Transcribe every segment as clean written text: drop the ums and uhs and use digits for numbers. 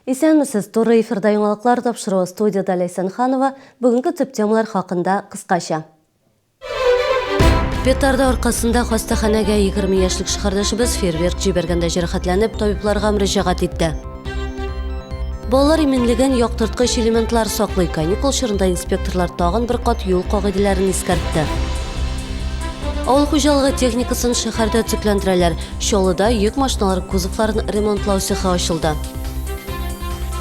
Исәнмесез, туры эфирда яңалыклар тапшыруы студиядә Ләйсән Ханова. Бүгенге төп темалар хакында кыскача. Петарда аркасында хастаханәгә 20 яшьлек шәһәрдәшебез фейерверк җибәргәндә җәрәхәтләнеп, табибларга мөрәҗәгать итте. Балалар иминлеген яктырткыч элементлар саклый. Каникул чорында инспекторлар тагын бер кат юл кагыйдәләрен искәртте. Авыл хуҗалыгы техникасын шәһәрдә төзекләндерәләр. Чаллыда йөк машиналары кузовларын ремонтлау цехы ачылды.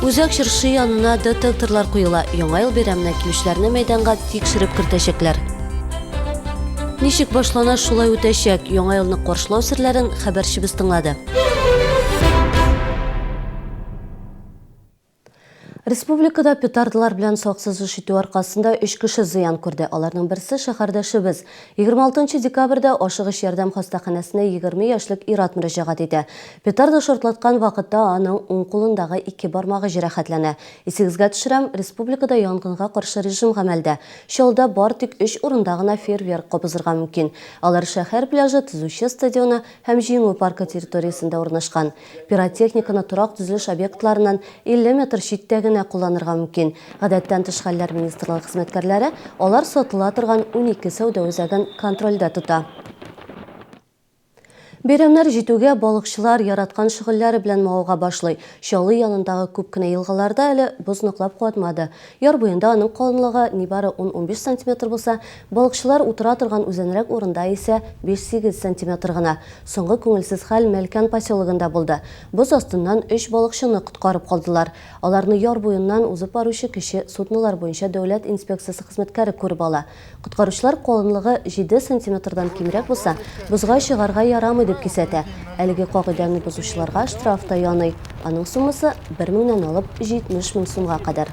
Үзәк чыршы янына детекторлар куела. Яңа ел бәйрәменә килүчеләрне мәйданга тикшереп кертәчәкләр. Ничек башлана, шулай үтәчәк. Яңа елны каршылау серләрен хәбәрчебез тыңлады. Республикада петардалар белән саксыз эш итү аркасында өч кеше зыян күрде. Аларның берсе шәһәрдәшебез. 26 декабрьдә ашыгыч ярдәм хастаханәсенә 20 яшьлек ир-ат мөрәҗәгать итә. Петарда шартлаткан вакытта аның уң кулындагы ике бармагы җәрәхәтләнә. Исегезгә төшерәм, республикада янгынга каршы режим гамәлдә. Чаллыда бар тик өч урында гына фейерверк кабызырга мөмкин. Алар шәһәр пляжы, Төзүче стадионы һәм Җиңү паркы территориясендә урнашкан. Пиротехниканы торак-төзелеш объектларыннан 50 метр читтә генә кулланырга мөмкин. Гадәттән тыш хәлләр министрлыгы хезмәткәрләре алар сатыла торган 12 сәүдә үзәген контрольдә тота. Бәйрәмнәр җитүгә балыкчылар яраткан шөгыльләре белән мавыга башлый. Чаллы янындагы күп кенә елгаларда әле боз ныклап катмады. Яр буенда аның калынлыгы нибары ун-унбиш сантиметр булса, балыкчылар утыра торган үзәнрәк урында исә биш-сигез сантиметр гына. Соңгы күңелсез хәл Мәлкән поселогында булды. Боз астыннан өч балыкчыны коткарып калдылар. Аларны яр буеннан узып баручы кече суднолар буенча дәүләт инспекциясе хезмәткәре күреп ала. Коткаручылар калынлыгы җиде сантиметрдан кимрәк булса, бозга чыгарга ярамый дип кисәтә. Әлеге кагыйдәне бозучыларга штраф та яный. Аның суммасы бер меңнән алып 70 мең сумга кадәр.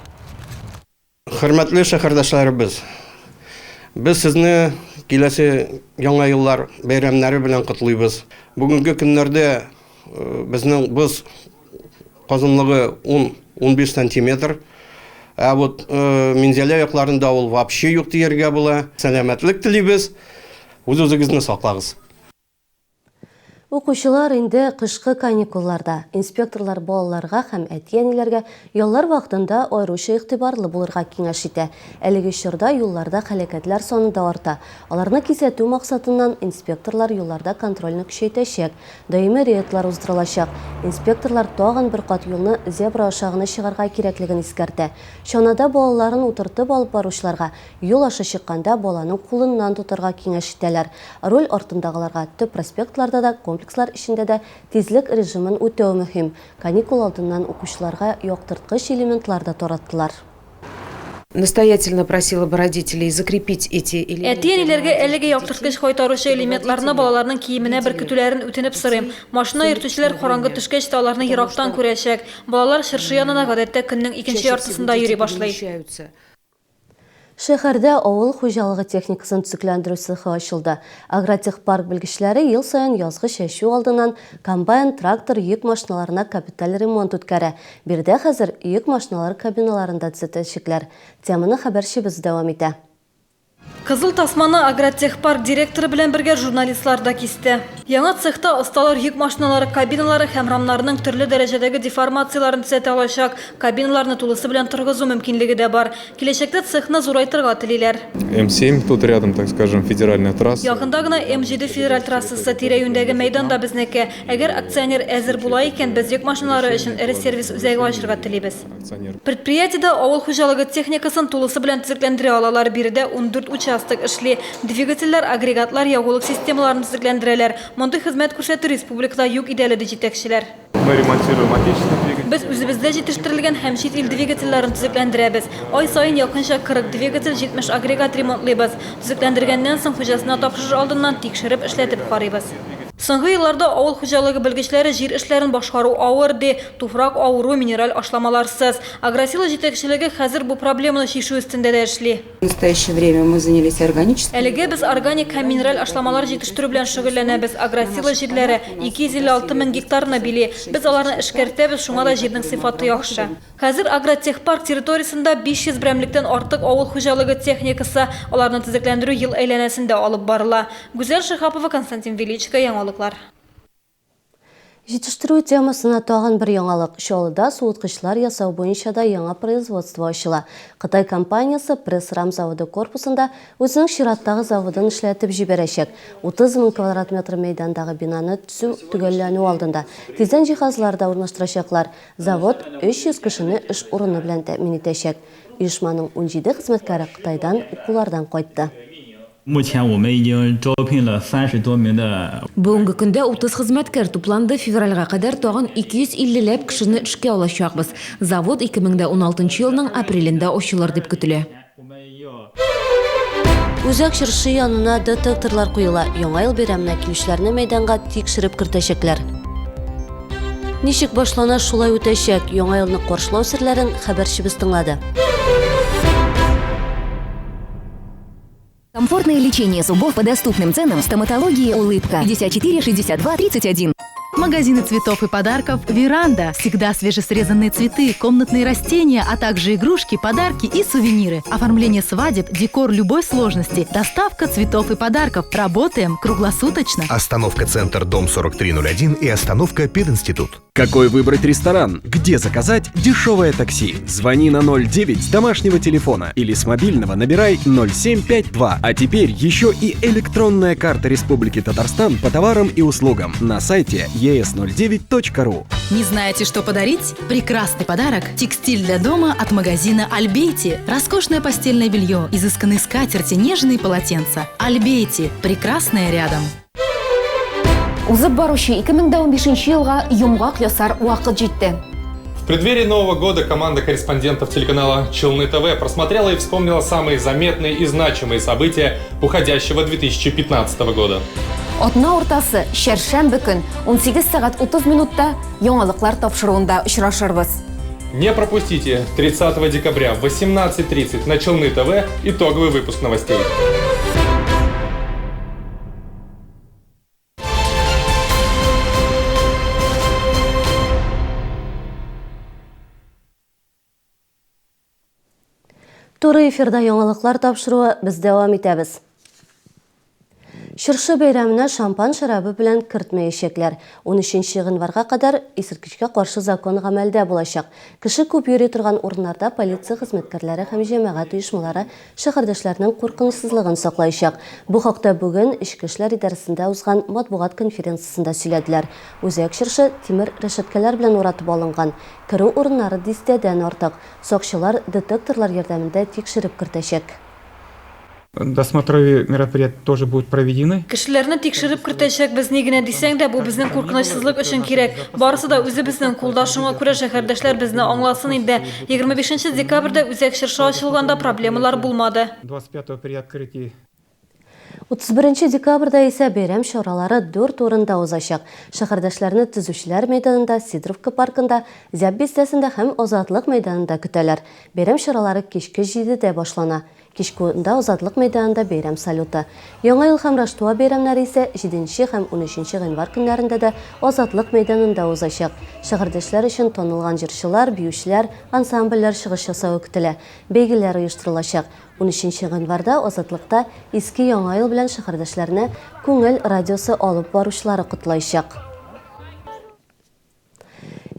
Хөрмәтле шәһәрдәшләребез! Без сезне киләсе Яңа еллар бәйрәмнәре белән котлыйбыз. Бүгенге көннәрдә безнең боз калынлыгы 10-15 сантиметр. Ә вот Минзәлә якларында ул вообще юк дияргә була. Сәламәтлек телибез. Үз-үзегезне саклагыз. Укучылар инде кышкы каникулларда. Инспекторлар балаларга һәм әти-әниләргә яллар вакытында аеруча игътибарлы булырга киңәш итә. Әлеге чорда юлларда һәлакәтләр саны да арта. Аларны кисәтү максатыннан инспекторлар юлларда контрольне көчәйтәчәк. Даими рейдлар уздырылачак. Инспекторлар тагын бер кат юлны зебра аша гына чыгарга кирәклеген искәртә. Чанада балаларын утыртып алып баручыларга Юл аша чыкканда баланың кулыннан тотарга киңәш итәләр. Руль артындагыларга төп проспектларда да, комплекслар эчендә дә тизлек режимын үтәү мөһим. Каникул алдыннан укучыларга яктырткыч элементлар да тараттылар. Настоятельно просила бы родителей закрепить эти элементы. Әти-әниләргә әлеге яктырткыч кайтаручы элементларны балаларның киеменә беркетүләрен үтенеп сорыйм. Машина йөртүчеләр караңгы төшкәч тә аларны ерактан күрәчәк. Балалар чыршы янына гадәттә көннең икенче яртысында йөри башлый. Шәһәрдә авыл хуҗалыгы техникасын төзекләндерү цехы ачылды. Агротехпарк белгечләре ел саен язгы чәчү алдыннан комбайн, трактор, йөк машиналарына капиталь ремонт үткәрә. Биредә хәзер йөк машиналары кабиналарын да төзәтәчәкләр. Теманы хәбәрчебез дәвам итә. Кызыл тасманы Агротехпарк директоры белән бергә журналистлар да кисте. Яңа цехта осталар йөк машиналары кабиналары һәм рамнарының төрле дәрәҗәдәге деформацияләрен төзәтә алачак. Кабиналарны тулысы белән торгызу мөмкинлеге дә бар. Киләчәктә цехны зурайтырга телиләр. М-7 тут рядом, так скажем, федеральная трасса. Якында гына М-7 федераль трассасы, тирә-юньдәге мәйдан да безнеке. Әгәр акционер әзер була икән, без йөк машиналары өчен эре сервис үзәге ачырга телибез. Предприятиедә авыл хуҗалыгы техникасын тулысы белән төзекләндерә алалар. Биредә 14 участок эшли. Двигательләр, агрегатлар, ягулык системаларын төзекләндерәләр. Мондый хезмәт күрсәтү республикада юк иде әле, ди җитәкчеләр. Мы ремонтируем отечественные двигатели. Без үзебездә җитештерелгән һәм чит ил двигательләрен төзекләндерәбез. Ай саен якынча 40 двигатель, 70 агрегат ремонтлыйбыз. Төзекләндергәннән соң, хуҗасына тапшырыр алдыннан тикшереп, эшләтеп карыйбыз. Соңгы елларда авыл хуҗалыгы белгечләре җир эшләрен башкару авыр, ди. Туфрак авыру, минераль ашламаларсыз. Агросила җитәкчелеге хәзер бу проблеманы чишү өстендә дә эшли. В настоящее время мы занялись органическими. Әлегә без органик һәм минераль ашламалар җитештерү белән шөгыльләнәбез. Агросила җирләре 256 мең гектарны били. Без аларны эшкәртәбез, шуңа да җирнең сыйфаты яхшы. Хәзер агротехпарк территориясендә 500 берәмлектән артык авыл хуҗалыгы техникасы. Аларны төзекләндерү ел әйләнәсендә алып барыла. Гүзәл Шиһапова, Константин Величко, Яңалыклар. Җитештерү темасына тагын бер яңалык. Чаллыда суыткычлар ясау буенча да яңа производство ачыла. Кытай компаниясе Пресс-Рам заводы корпусында үзенең чираттагы заводын эшләтеп җибәрәчәк. 30 мең квадрат метр мәйдандагы бинаны төзү төгәлләнү алдында. Тиздән җиһазлар да урнаштырачаклар. Завод 300 кешене эш урыны белән тәэмин итәчәк. Оешманың 17 хезмәткәре Кытайдан укулардан кайтты. Бүгенге көндә 30 хезмәткәр тупланды, февральгә кадәр тагын 250 ләп кешене эшкә алачакбыз. Завод 2016 елның апрелендә ачылыр дип көтелә. Үзәк чыршы янына детекторлар куела. Яңа ел бәйрәменә килүчеләрне мәйданга тикшереп кертәчәкләр. Ничек башлана, шулай үтәчәк. Яңа елны каршылау серләрен хәбәрчебез тыңлады. Комфортное лечение зубов по доступным ценам в стоматологии «Улыбка». 54 62 31. Магазины цветов и подарков «Веранда». Всегда свежесрезанные цветы, комнатные растения, а также игрушки, подарки и сувениры. Оформление свадеб, декор любой сложности, доставка цветов и подарков. Работаем круглосуточно. Остановка «Центр», дом 4301 и остановка «Пединститут». Какой выбрать ресторан? Где заказать дешевое такси? Звони на 09 с домашнего телефона или с мобильного набирай 0752. А теперь еще и электронная карта Республики Татарстан по товарам и услугам на сайте es09.ru. Не знаете, что подарить? Прекрасный подарок – текстиль для дома от магазина «Альбейти». Роскошное постельное белье, изысканные скатерти, нежные полотенца. «Альбейти» – прекрасное рядом. Узып баручы 2015 елга йомгак ясар вакыт җитте. В преддверии Нового года команда корреспондентов телеканала «Челны ТВ» просмотрела и вспомнила самые заметные и значимые события уходящего 2015 года. Атна уртасы, чәршәмбе көн, 18 сәгать 30 минутта яңалыклар тапшыруында очрашырбыз. Не пропустите 30 декабря в 18.30 на Челны ТВ итоговый выпуск новостей. Туры эфирда яңалыклар тапшыруы без дәвам итәбез. Чыршы бәйрәменә шампан шәрабы белән кертмәячәкләр. 13 гыйнварга кадәр исерткечкә каршы закон гамәлдә булачак. Кеше күп йөри торган урыннарда полиция хезмәткәрләре һәм җәмәгать оешмалары шәһәрдәшләрнең куркынычсызлыгын саклаячак. Бу хакта бүген Эчке эшләр идарәсендә узган матбугат конференциясендә сөйләделәр. Үзәк чыршы тимер рәшәткәләр белән уратып алынган. Керү урыннары дистәдән артык. Сакчылар детекторлар ярдәмендә тикшереп кертәчәк. Досмотровые мероприятия тоже будут проведены. Кешеләрне тикшереп кертәчәкбез, ни генә дисәң дә, бу безнең куркынычсызлык өчен кирәк. Барысы да үзебезнең кулда, шуңа күрә шәһәрдәшләр безне аңласын инде. 25 декабрьдә үзәк чыршы ачылганда проблемалар булмады. 25 при открытии. 31 декабрьдә исә бәйрәм чаралары дүрт урында узачак. Шәһәрдәшләрне Төзүчеләр мәйданында, Сидоровка паркында, Зяб бистәсендә һәм Азатлык мәйданында көтәләр. Бәйрәм чаралары кичке җидедә башлана. Кичке унда Азатлык мәйданында бәйрәм салюты. Яңа ел һәм Раштуа бәйрәмнәре исә җиденче һәм унөченче гыйнвар көннәрендә дә Азатлык мәйданында узачак. Шәһәрдәшләр өчен танылган җырчылар, биючеләр, ансамбльләр чыгыш ясавы көтелә. Бәйгеләр оештырылачак. Унөченче гыйнварда Азатлыкта Иске Яңа ел белән шәһәрдәшләрне Күңел радиосы алып баручылары котлаячак.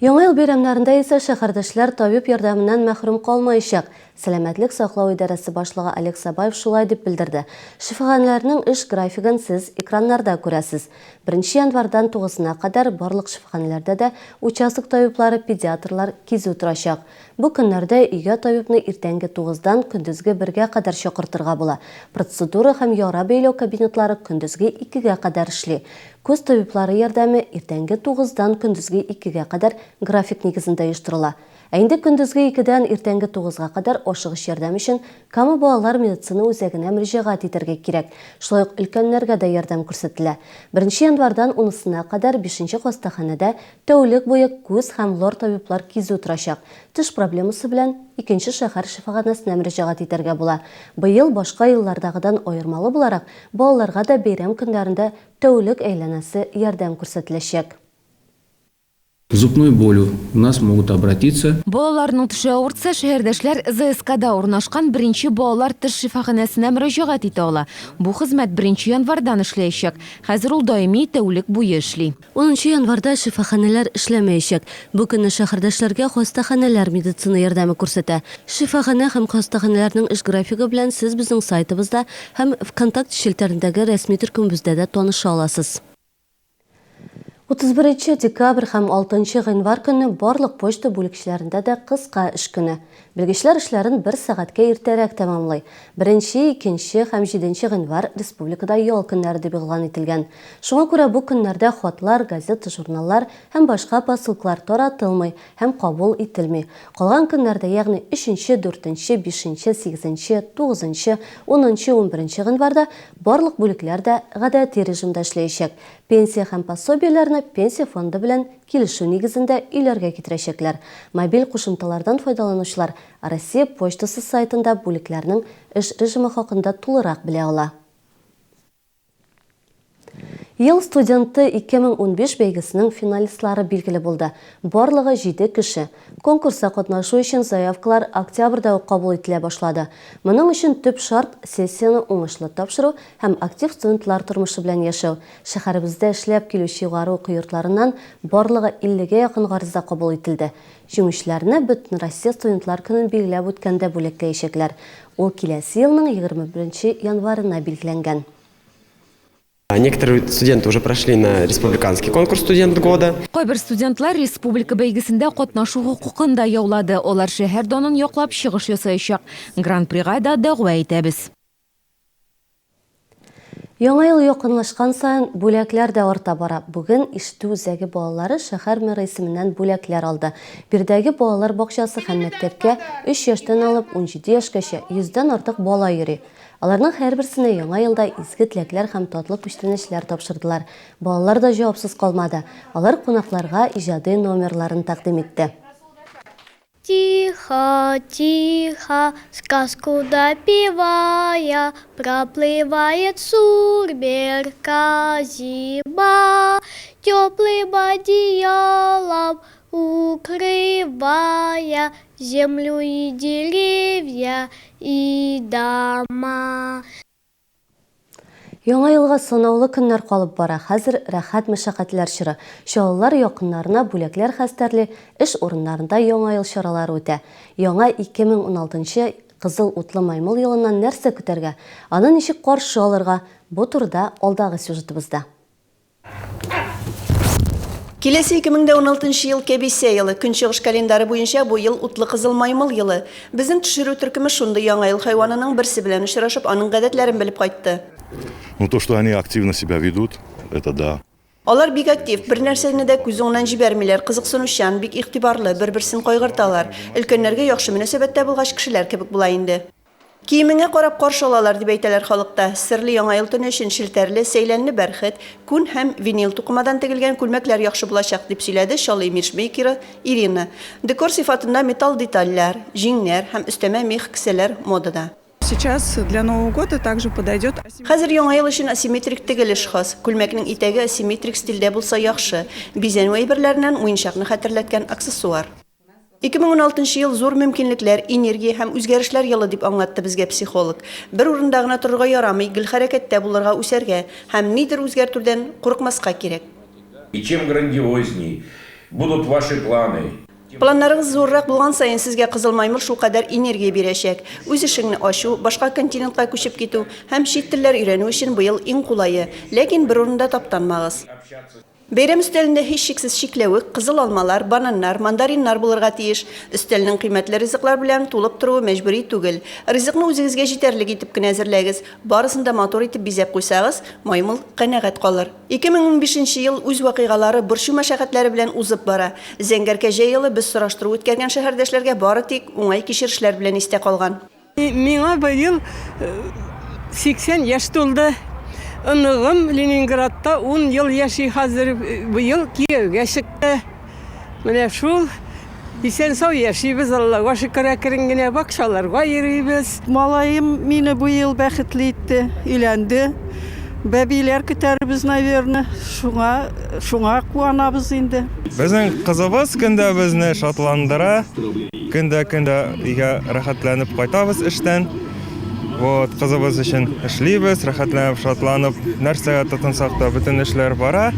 Яңа ел бәйрәмнәрендә исә шәһәрдәшләр табиб ярдәменнән мәхрүм калмаячак. Сәламәтлек саклау идарәсе башлыгы Олег Сабаев шулай дип белдерде. Шифаханәләрнең эш графигын сез экраннарда күрәсез. Беренче январьдан тугызына кадәр барлык шифаханәләрдә дә участок табиблары, педиатрлар кизү торачак. Бу көннәрдә өйгә табибны иртәнге тугыздан көндезге бергә кадәр чакыртырга була. Процедура һәм яра бәйләү кабинетлары көндезге икегә кадәр эшли. Күз табиблары ярдәме иртәнге тугыздан көндезге икегә кадәр график нигезендә оештырыла. Ә инде көндезге икедән иртәнге тугызга кадәр ашыгыч ярдәм өчен Кама балалар медицина үзәгенә мөрәҗәгать итәргә кирәк. Шулай ук өлкәннәргә дә ярдәм күрсәтелә. Беренче январьдан унысына кадәр бишенче хастаханәдә тәүлек буе күз һәм лор табиблар кизү торачак. Теш проблемасы белән икенче шәһәр шифаханәсенә мөрәҗәгать итәргә була. Быел башка еллардагыдан аермалы буларак, балаларга да бәйрәм көннәрендә тәүлек әйләнәсе ярдәм күрсәтеләчәк. Зубной болью у нас могут обратиться. Балаларның теше авыртса, шәһәрдәшләр ЗСКда урнашкан беренче балалар теш шифаханәсенә мөрәҗәгать итә ала. Бу хезмәт беренче январьдан эшләячәк. Хәзер ул даими тәүлек буе эшли. Унынчы январьда шифаханәләр эшләмәячәк. Бу көнне шәһәрдәшләргә хастаханәләр медицина ярдәме күрсәтә. Шифаханә һәм хастаханәләрнең эш графигы белән сез безнең сайтыбызда һәм ВКонтакте челтәрендәге рәсми төркемебездә дә таныша аласыз. 31 декабрь һәм 6 гыйнвар көнне барлык почта бүлекчәләрендә дә кыска эш көне. Белгечләр эшләрен бер сәгатькә иртәрәк тәмамлый. Беренче, икенче һәм җиденче гыйнвар республикада ял көннәре дип игълан ителгән. Шуңа күрә бу көннәрдә хатлар, газета-журналлар һәм башка посылкалар таратылмый һәм кабул ителми. Калган көннәрдә, ягъни өченче, дүртенче, бишенче, сигезенче, тугызынчы, унынчы, унберенче гыйнварда барлык бүлекләр дә гадәти режимда эшләячәк. Пенсия һәм пособиеләрне Пенсия фонды белән килешү нигезендә өйләргә китерәчәкләр. Мобиль кушымталардан файдаланучылар Россия почтасы сайтында бүлекләрнең эш режимы хакында тулырак белә ала. Ел студенты 2015 бәйгесенең финалистлары билгеле булды. Барлыгы җиде кеше. Конкурста катнашу өчен заявкалар октябрьдә үк кабул ителә башлады. Моның өчен төп шарт, сессияне уңышлы тапшыру һәм актив студентлар тормышы белән яшәү. Шәһәребездә эшләп килүче югары уку йортларыннан барлыгы 50 гә якын гариза кабул ителде. Җиңүчеләрне Бөтенроссия студентлар көнен билгеләп үткәндә бүләкләячәкләр. Ул киләсе елның 21 январена билгеләнгән. Некоторые студенты уже прошли на республиканский конкурс «Студент года». Кайбер студентлар республика бәйгесендә катнашу хокукын да яулады. Алар шәһәр данын яклап чыгыш ясаячак. Гран-прига да дәгъва итәбез. Яңа ел якынлашкан саен бүләкләр дә арта бара. Бүген ишетү үзәге балалары шәһәр мэры исеменнән бүләкләр алды. Биредәге балалар бакчасы һәм мәктәпкә 3 яшьтән алып 17 яшькәчә йөздән артык бала йөри. Аларның һәрберсенә яңа елда изге теләкләр һәм татлы күчтәнәчләр тапшырдылар. Балалар да җавапсыз калмады. Алар кунакларга иҗади номерларын тәкъдим итте. Тихо, тихо, сказку допевая, Проплывает сурмерка зима, Теплым одеялом укрывая Землю и деревья и дома. Яңа елга санаулы көннәр калып бара. Хәзер рәхәт мәшәкатьләр чоры. Чаллылар якыннарына бүләкләр хәстәрли, эш урыннарында яңа ел чаралары үтә. Яңа 2016 кызыл утлы маймыл елыннан нәрсә көтәргә? Аны ничек каршы алырга? Бу турыда алдагы сюжетыбызда. Киләсе 2016 ел кәбисә елы. Көнчыгыш календары буенча бу ел утлы кызыл маймыл елы. Безнең төшерү төркеме шундый яңа ел хайванының берсе белән очрашып, аның гадәтләрен белеп кайтты. Ну, то, что они активно себя ведут, это да. Алар бик актив, бер нәрсәне дә күз уңыннан җибәрмиләр, кызыксынучан, бик игътибарлы, бер-берсен кайгырталар. Өлкәннәргә яхшы мөнәсәбәттә булгач, кешеләр кебек була инде. Киемеңә карап каршы алалар, дип әйтәләр халыкта. Серле яңа ел төне өчен челтәрле, сәйләнле бәрхет, күн һәм винил тукымадан тегелгән күлмәкләр яхшы булачак, дип сөйләде Чаллы имиджмейкеры Ирина. Декор сыйфатында металл детальләр, җиңнәр һәм өстәмә мех кесәләр модада. Сейчас для Нового года также подойдет Хәзер яңа ел өчен асимметрик тегелеш хас. Күлмәкнең итәге асимметрик стильдә булса яхшы. Бизәнү әйберләреннән уенчакны хәтерләткән аксессуар. 2016 ел зур мөмкинлекләр, энергия һәм үзгәрешләр елы, дип аңлатты безгә психолог. Бер урында гына торырга ярамый, гел хәрәкәттә булырга, үсәргә һәм нидер үзгәртүдән курыкмаска кирәк. И чем грандиозней будут ваши планы, Планнарыгыз зуррак булган саен сезгә кызыл маймыл шулкадәр энергия бирәчәк. Үз эшеңне ачу, башка континентка күчеп китү һәм чит телләр өйрәнү өчен быел иң кулае. Ләкин бер урында таптанмагыз. Бәйрәм өстәлендә һичшиксез чикләвек, кызыл алмалар, бананнар, мандариннар булырга тиеш. Өстәлнең кыйммәтле ризыклар белән тулып торуы мәҗбүри түгел. Ризыкны үзегезгә җитәрлек итеп кенә әзерләгез. Барысын да матур итеп бизәп куйсагыз, маймыл канәгать калыр. 2015 ел үз вакыйгалары, борчу-мәшәкатьләре белән узып бара. Зәңгәр кәҗә елы без сораштыру үткәргән шәһәрдәшләргә бары тик уңай кичерешләр белән истә калган. Миңа быел 80 яшь тулды. Оныгым Ленинградта 10 ел яши хәзер, быел кияүгә чыкты. Менә шул исән-сау яшибез, Аллага шөкер, әкрен генә бакчаларга йөрибез. Малаем мине быел бәхетле итте, өйләнде. Бәбиләр көтәрбез, наверное. Шуңа, шуңа куанабыз инде. Безнең кызыбыз көндә безне шатландыра. Көндә-көндә өйгә рәхәтләнеп кайтабыз эштән. Вот, кызыбыз өчен эшлибез, рәхәтләнеп, шатланып, нәрсәгә тотынсак та, бөтен эшләр бара.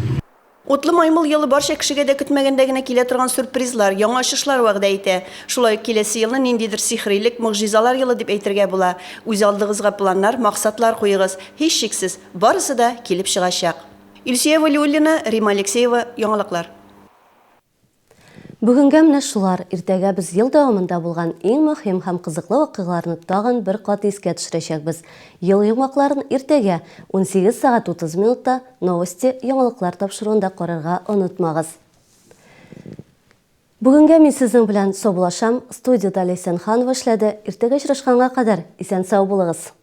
Утлы маймыл елы барча кешегә дә көтмәгәндә генә килә торган сюрпризлар, яңа ачышлар вәгъдә итә. Шулай ук киләсе елны ниндидер сихрилек, могҗизалар елы дип әйтергә була. Үз алдыгызга планнар, максатлар куегыз. Һичшиксез, барысы да килеп чыгачак. Илсөя Вәлиуллина, Римма Алексеева, Яңалыклар. Бүгенгә менә шулар. Иртәгә без ел дәвамында булган иң мөһим һәм кызыклы вакыйгаларны тагын бер кат искә төшерәчәкбез. Ел йомгакларын иртәгә, 18 сәгать 30 минутта Новости яңалыклар тапшыруында карарга онытмагыз. Бүгенгә мин сезнең белән саубуллашам. Студиядә Ләйсән Ханова эшләде. Иртәгә очрашканга кадәр исән-сау булыгыз.